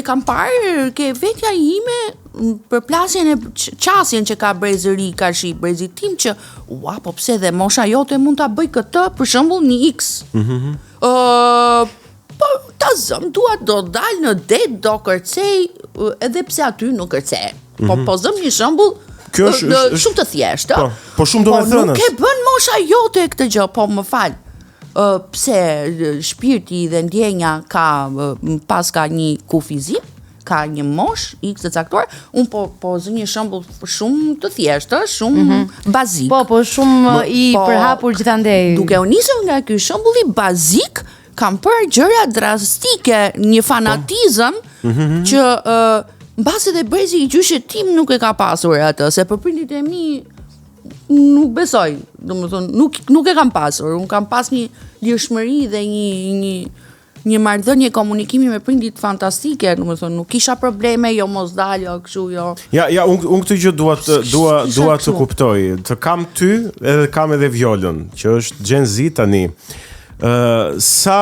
e kam parë ke vetja ime përplasjen e qasjen që ka brezëri karshi brezit tim që ua, po pse dhe mosha jote mund ta bëj këtë, për shembull një X. Mm -hmm. uh, po ta zëm, dua do dal në det, do kërcej, edhe pse aty nuk kërcej. Mm -hmm. Po mhm. po zëm një shembull Kjo është, është, shumë të thjeshtë. Po, po shumë domethënës. Po nuk e bën mosha jote këtë gjë, po më fal. Ë pse shpirti dhe ndjenja ka paska një kufizim, ka një moshë X të caktuar, un po po zë një shembull shumë të thjeshtë, shumë mm -hmm. bazik. Po, po shumë Më, i po, përhapur gjithandej. Duke u nisur nga ky shembulli bazik, kam parë gjëra drastike, një fanatizëm po. mm -hmm. që uh, mbase dhe brezi i gjyshit tim nuk e ka pasur atë, se për prindit e mi nuk besoj, domethënë nuk nuk e kam pasur, un kam pas një lirshmëri dhe një një një marrëdhënie komunikimi me prindit fantastike, domethënë nuk kisha probleme, jo mos dal, jo kështu, jo. Ja, ja, un un këtë gjë dua të dua dua të kuptoj. Të kam ty edhe kam edhe Violën, që është Gen Z tani. Ë uh, sa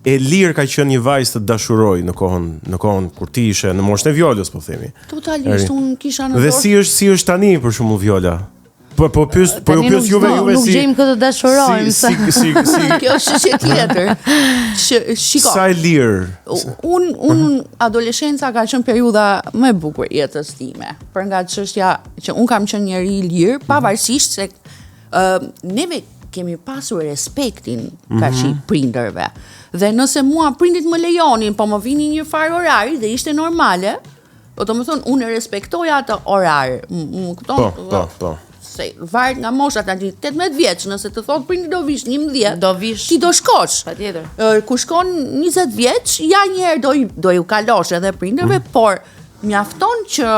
e lirë ka qenë një vajzë të dashurojë në kohën në kohën kur ti ishe në moshën e Violës, po themi. Totalisht un kisha në Dhe si është si është tani për shembull Viola? Po po pyes, po ju pyes juve juve si Nuk gjejmë kë të dashurojmë. Si si si, si Kjo është çështje tjetër. Shiko. Sa e lirë. Un un adoleshenca ka qenë periudha më e bukur e jetës time. Për nga çështja që un kam qenë njeri i lirë, mhm. pavarësisht se ë uh, neve kemi pasur respektin mm -hmm. karshi prindërve. Dhe nëse mua prindit më lejonin, po më vinin një farë orari dhe ishte normale, Po domethënë, unë e respektoja atë orar, më kupton? Po, po, po. Se varet nga mosha tani 18 vjeç, nëse të thot prindi do vish 11, do vish. Ti do shkosh. Patjetër. Kur shkon 20 vjeç, ja një herë do do ju kalosh edhe prindërve, mm. por mjafton që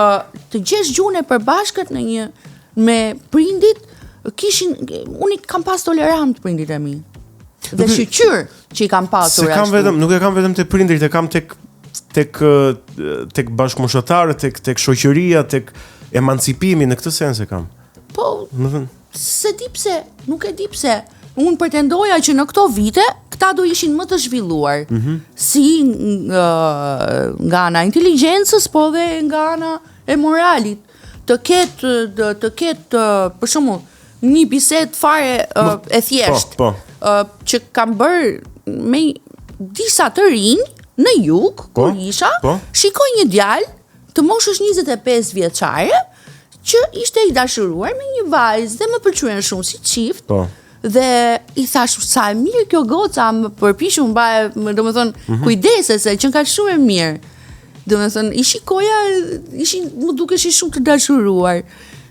të gjesh gjuhën e përbashkët në një me prindit kishin unë i kam pas tolerant prindit e mi. Dhe shyqyr që i kam pasur ashtu. S'e kam vetëm, nuk e kam vetëm te prindërit, e kam tek tek tek bashkëmoshatarët, tek tek shoqëria, tek emancipimi në këtë sens e kam. Po, domethënë, s'e di pse, nuk e di pse. Unë pretendoja që në këto vite këta do ishin më të zhvilluar. Mm -hmm. Si nga ana e inteligjencës, po dhe nga ana e moralit. Të ketë të, të ketë për shembull një bisedë fare uh, e thjeshtë. Po, po. Uh, që kam bërë me disa të rinj në jug, po, kur isha, po. shikoj një djalë të moshës 25 vjeçare që ishte i dashuruar me një vajzë dhe më pëlqyen shumë si çift. Po. Dhe i thash sa e mirë kjo goca, më përpiqu mbaje, domethënë, mm -hmm. kujdese se qenka shumë e mirë. Domethënë, i shikoja, ishin, më dukeshin shumë të dashuruar.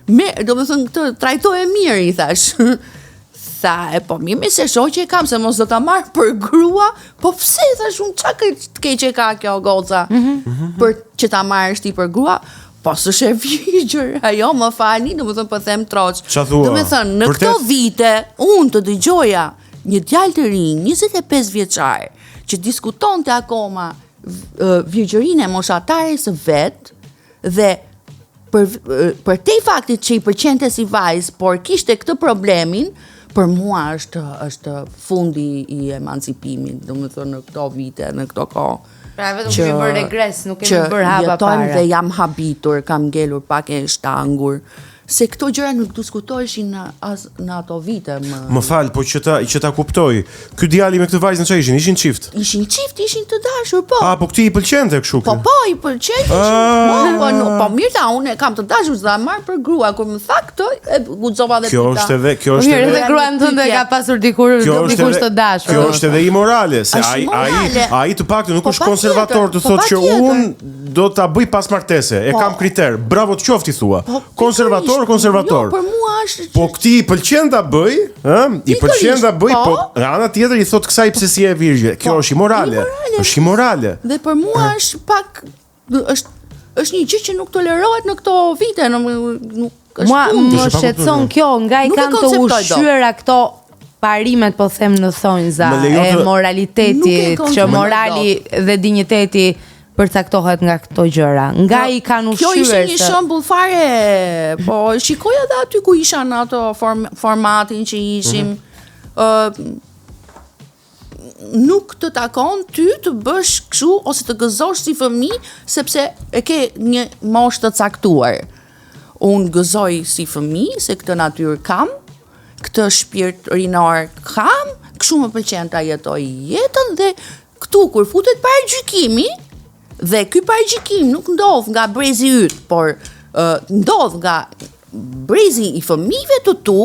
Me, domethënë, këtë trajtoje mirë, i thash. Tha, e po mirë, me se shoqe e kam, se mos do ta marr për grua, po pse, thash, unë ça të keqe ka kjo goca, mm -hmm. për që ta marrësh ti për grua, po s'është e virgjër, ajo më falni, domethënë po them troç. Ça thua? Domethënë, në këto vite, unë të dëgjoja një djalë të ri, 25 vjeçar, që diskutonte akoma virgjërinë e moshatares së vet dhe për përtej faktit që i pëlqente si vajzë, por kishte këtë problemin, për mua është është fundi i emancipimit, domethënë në këto vite, në këto kohë. Pra vetëm kemi bërë regres, nuk kemi bërë hapa para. Që jetojmë dhe jam habitur, kam ngelur pak e shtangur se këto gjëra nuk diskutoheshin në as në ato vite më. Më fal, po që ta që ta kuptoj. Ky djali me këtë vajzën çfarë ishin? Ishin çift. Ishin çift, ishin të dashur, po. A, po këtij i pëlqente kështu ky. Po po, i pëlqente. Ah. Po, po, nuk, po mirë tha, unë e kam të dashur, s'do ta marr për grua kur më tha këtë, e guxova dhe Kjo është edhe, kjo po është edhe. Mirë, edhe gruan tënde ka pasur dikur dikush të dashur. Kjo është edhe imorale, se ai ai ai të paktën nuk po është konservator të po thotë që unë do ta bëj pas martese, e po. kam kriter. Bravo të qoftë i thua. Po, konservator, konservator. Jo, për mua është Po këtij i pëlqen ta bëj, ë? I pëlqen ta bëj, po, po nga ana tjetër i thot kësaj pse s'je e virgjër. Kjo po, është imorale. Është imorale. Dhe për mua është pak është është një gjë që nuk tolerohet në këto vite, nuk nuk është Mua më shqetëson kjo, nga i kanë të ushqyera këto parimet po them në thonjza e moralitetit, që morali dhe dinjiteti përcaktohet nga këto gjëra. Nga i kanë ushqyer. Kjo ishte një shembull fare, po shikoja edhe aty ku isha në ato form, formatin që ishim. Ë mm -hmm. nuk të takon ty të bësh kështu ose të gëzosh si fëmijë sepse e ke një moshë të caktuar. Unë gëzoj si fëmijë se këtë natyrë kam, këtë shpirt rinor kam, kështu më pëlqen ta jetoj jetën dhe këtu kur futet paragjykimi dhe ky paragjykim nuk ndodh nga brezi yt, por uh, ndodh nga brezi i fëmijëve të tu,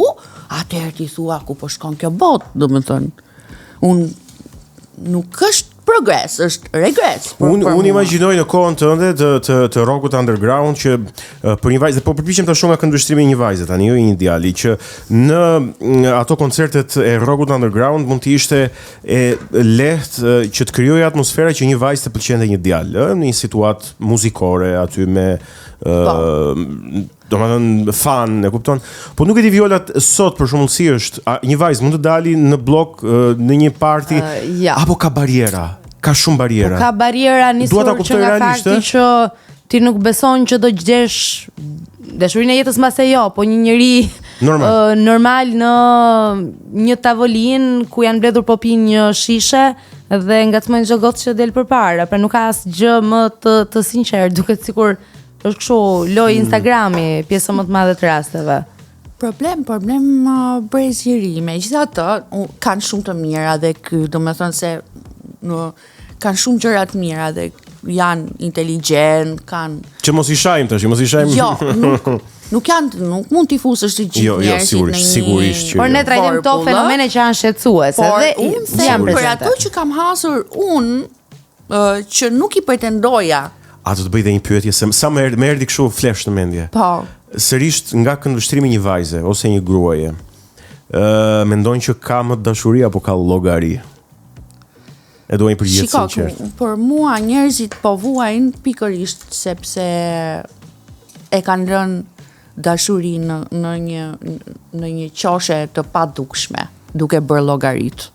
atëherë ti thua ku po shkon kjo botë, domethënë. Unë nuk është progres, është regres. Për, unë unë imagjinoj në kohën tënde të të të rockut underground që për një vajzë, po përpiqem ta shoh nga këndvështrimi i një vajze tani, jo i një djali që në, në ato koncertet e rockut underground mund të ishte e lehtë që të krijohej atmosfera që një vajzë të pëlqente një djalë, ë, në një situatë muzikore aty me ë po. domethënë fan, e kupton? Po nuk e di Viola sot për shembull si është, a, një vajzë mund të dali në bllok në një party uh, ja. apo ka barriera? Ka shumë barriera. Po ka barriera nisur që nga realisht, fakti që ti nuk beson që do gjesh dashurinë e jetës mbase jo, po një njeri normal, uh, normal në një tavolinë ku janë mbledhur po pinë një shishe dhe ngacmojnë çdo gocë që del përpara, pra nuk ka asgjë më të të sinqertë, duket sikur Është kështu lojë mm. Instagrami, pjesën më të madhe të rasteve. Problem, problem uh, brezi i ri, megjithatë, kanë shumë të mira dhe ky, domethënë se në, kanë shumë gjëra të mira dhe janë inteligjent, kanë... Që mos i shajmë tash, mos i shajmë. Jo, nuk, nuk janë, nuk mund t'i fusësh të gjithë jo, jo, njerëzit në një... Sigurisht që Por ne jo. trajtojmë këto fenomene që janë shqetësuese dhe unë them për ato që kam hasur unë, që nuk i pretendoja. A do të bëj dhe një pyetje se sa më erdhi, më erdhi kështu flash në mendje. Po. Sërisht nga këndvështrimi i një vajze ose një gruaje. Ë mendon që ka më dashuri apo ka llogari? E dua një përgjigje të sinqertë. Shiko, për mua njerëzit po vuajnë pikërisht sepse e kanë lënë dashurinë në, në një në një qoshe të padukshme, duke bërë llogaritë.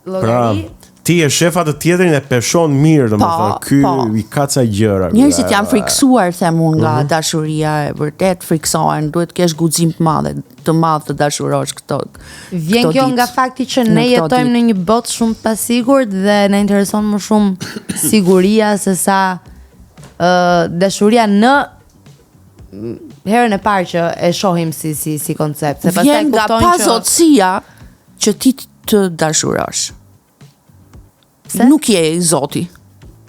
Llogari. Pra, ti e shef atë tjetrin e peshon mirë, domethënë, po, ky po. i ka ca gjëra. Njerëzit janë frikësuar, them unë, nga mm -hmm. dashuria e vërtet, frikësohen, duhet të kesh guxim të madh, të madh të dashurosh këto. Vjen këto kjo nga fakti që ne jetojmë në një botë shumë të pasigurt dhe na intereson më shumë siguria se sa ë uh, dashuria në herën e parë që e shohim si si si koncept, se pastaj kupton që nga pazotësia që ti të dashurosh. Pse? Nuk je i zoti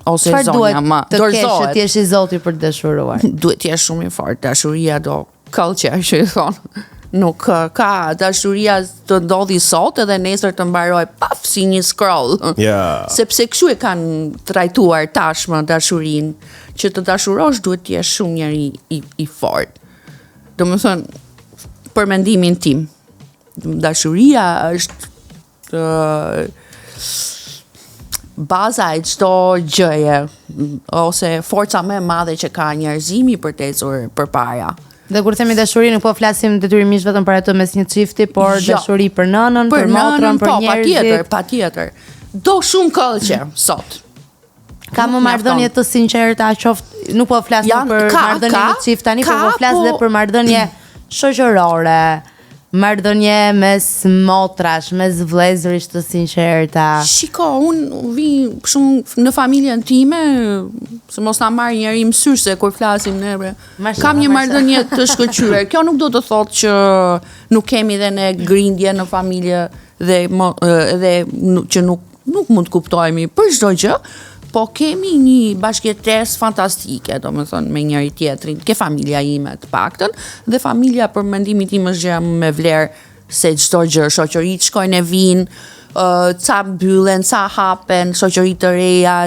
ose Çfarë zonja ma. Çfarë duhet të kesh që të jesh i zoti për të dashuruar? Duhet të jesh shumë i fortë, dashuria do këllqe që i thonë. Nuk ka dashuria të ndodhi sot edhe nesër të mbaroj paf si një scroll. Yeah. Sepse kështu e kanë trajtuar tashmë dashurinë, që të dashurosh duhet të jesh shumë njeri i, i fortë. Domethënë, për mendimin tim, Dashuria është uh, baza e çdo gjëje ose forca më e madhe që ka njerëzimi për të ecur përpara. Dhe kur themi dashuri nuk po flasim detyrimisht vetëm për atë mes një çifti, por jo. dashuri për nënën, për, për motrën, për po, njerëzit. Patjetër, patjetër. Do shumë këllqe sot. Ka më marrëdhënie të sinqerta, qoftë nuk po flas Jan, për marrëdhënie në çift tani, por po flas dhe po- për marrëdhënie shoqërore, marrëdhënie mes motrash, mes vëllezërish të sinqerta. Shiko, unë vi shumë në familjen time, se mos na marrë njeri mësysh se kur flasim ne. Kam një marrëdhënie të shkëlqyer. Kjo nuk do të thotë që nuk kemi dhe ne grindje në familje dhe dhe që nuk Nuk mund të kuptohemi për çdo gjë, po kemi një bashkëjetesë fantastike, domethënë me njëri tjetrin, ke familja ime të paktën, dhe familja për mendimin tim është gjëja më me vlerë se çdo gjë, shoqëritë shkojnë e vijnë, uh, ca mbyllen, ca hapen, shoqëri të reja,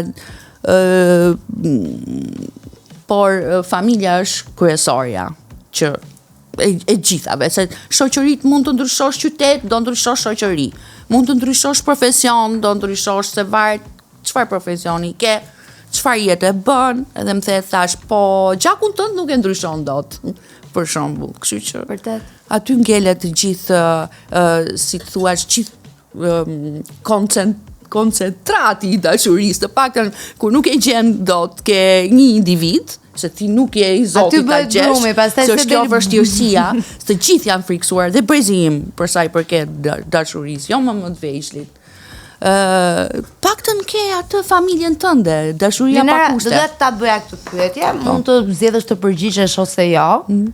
uh, por familja është kryesorja që e, e gjithave, se shoqëritë mund të ndryshosh qytet, do ndryshosh shoqëri. Mund të ndryshosh profesion, do ndryshosh se varet çfarë profesioni ke, çfarë jete bën, edhe më the thash, po gjakun tënd nuk e ndryshon dot, për shembull, kështu që vërtet aty ngelet të gjithë uh, si të thuash gjithë um, koncent koncentrati i dashurisë, të paktën kur nuk e gjen dot ke një individ, se ti nuk je i zoti ta gjesh. Brumi, pastaj se është kjo vështirësia, të gjithë janë frikësuar dhe brezi im për sa i përket dashurisë, jo më më të vegjlit. Ë, paktën ke atë familjen tënde, dashuria pa kushte. Do të ta bëja këtë pyetje, po. mund të zgjedhësh të përgjigjesh ose jo. Mm.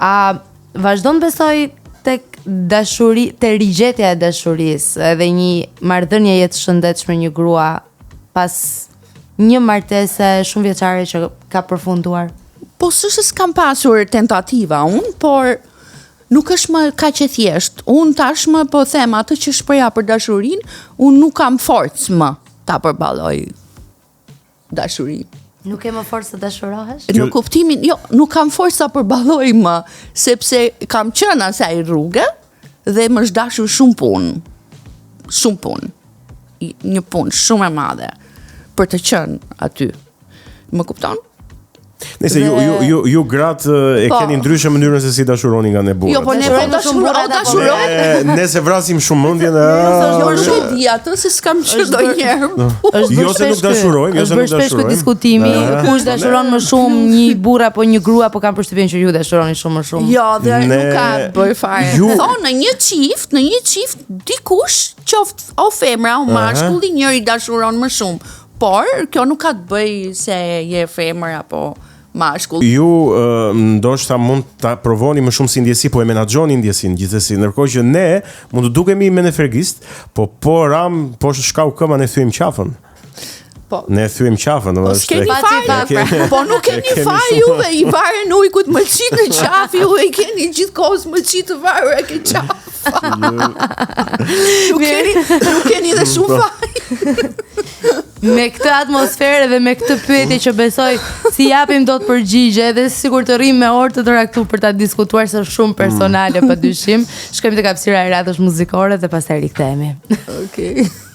A vazhdon besoj tek dashuri, te rigjetja e dashurisë edhe një marrëdhënie të shëndetshme një grua pas një martese shumëvjeçare që ka përfunduar? Po s'është se s'kam pasur tentativa unë, por nuk është më kaq e thjeshtë. Unë tashmë po them atë që shpreha për dashurinë, unë nuk kam forcë më ta përballoj dashurinë. Nuk ke më forcë të dashurohesh? Në kuptimin, jo, nuk kam forcë ta përballoj më, sepse kam qenë asaj rruge dhe më është dashur shumë punë. Shumë punë. Një punë shumë e madhe për të qenë aty. Më kupton? Nëse ju ju ju ju gratë e po. keni ndryshe mënyrën se si dashuroni nga ne burrat. Jo, po ne po dashurojmë, o dashurojmë. Ne s'e vrasim shumë mendjen e. Jo, nuk e di atë se s'kam qenë ndonjëherë. Është jo se nuk dashurojmë, jo se nuk dashurojmë. Është bërë diskutimi, kush dashuron më shumë, një burrë apo një grua, po kam përshtypjen që ju dashuroni shumë më shumë. Jo, dhe nuk ka bëj fare. Thonë në një çift, në një çift dikush, qoftë o femra o mashkulli, njëri dashuron më shumë. Por, kjo nuk ka të bëjë se je femër apo mashkull. Ju ndoshta mund ta provoni më shumë si ndjesi, po e menaxhoni ndjesinë gjithsesi, ndërkohë që ne mund të dukemi menefergist, po po ram, po shkau këmba ne thyejmë qafën. Po. Ne thyejmë qafën, domethënë po, është. S'keni faj, po nuk keni faj juve, i varen ujkut mëlçitë në qafë, ju i keni gjithkohës mëlçitë të varura ke qafa. nuk keni, nuk keni dhe shumë po. faj. Me këtë atmosferë dhe me këtë pyetje që besoj s'i japim dot përgjigje edhe sikur të rrim me orë të tëra këtu për ta diskutuar se është shumë personale mm. pa dyshim. Shkojmë tek hapësira e radhës muzikore dhe pastaj rikthehemi. Okej. Okay.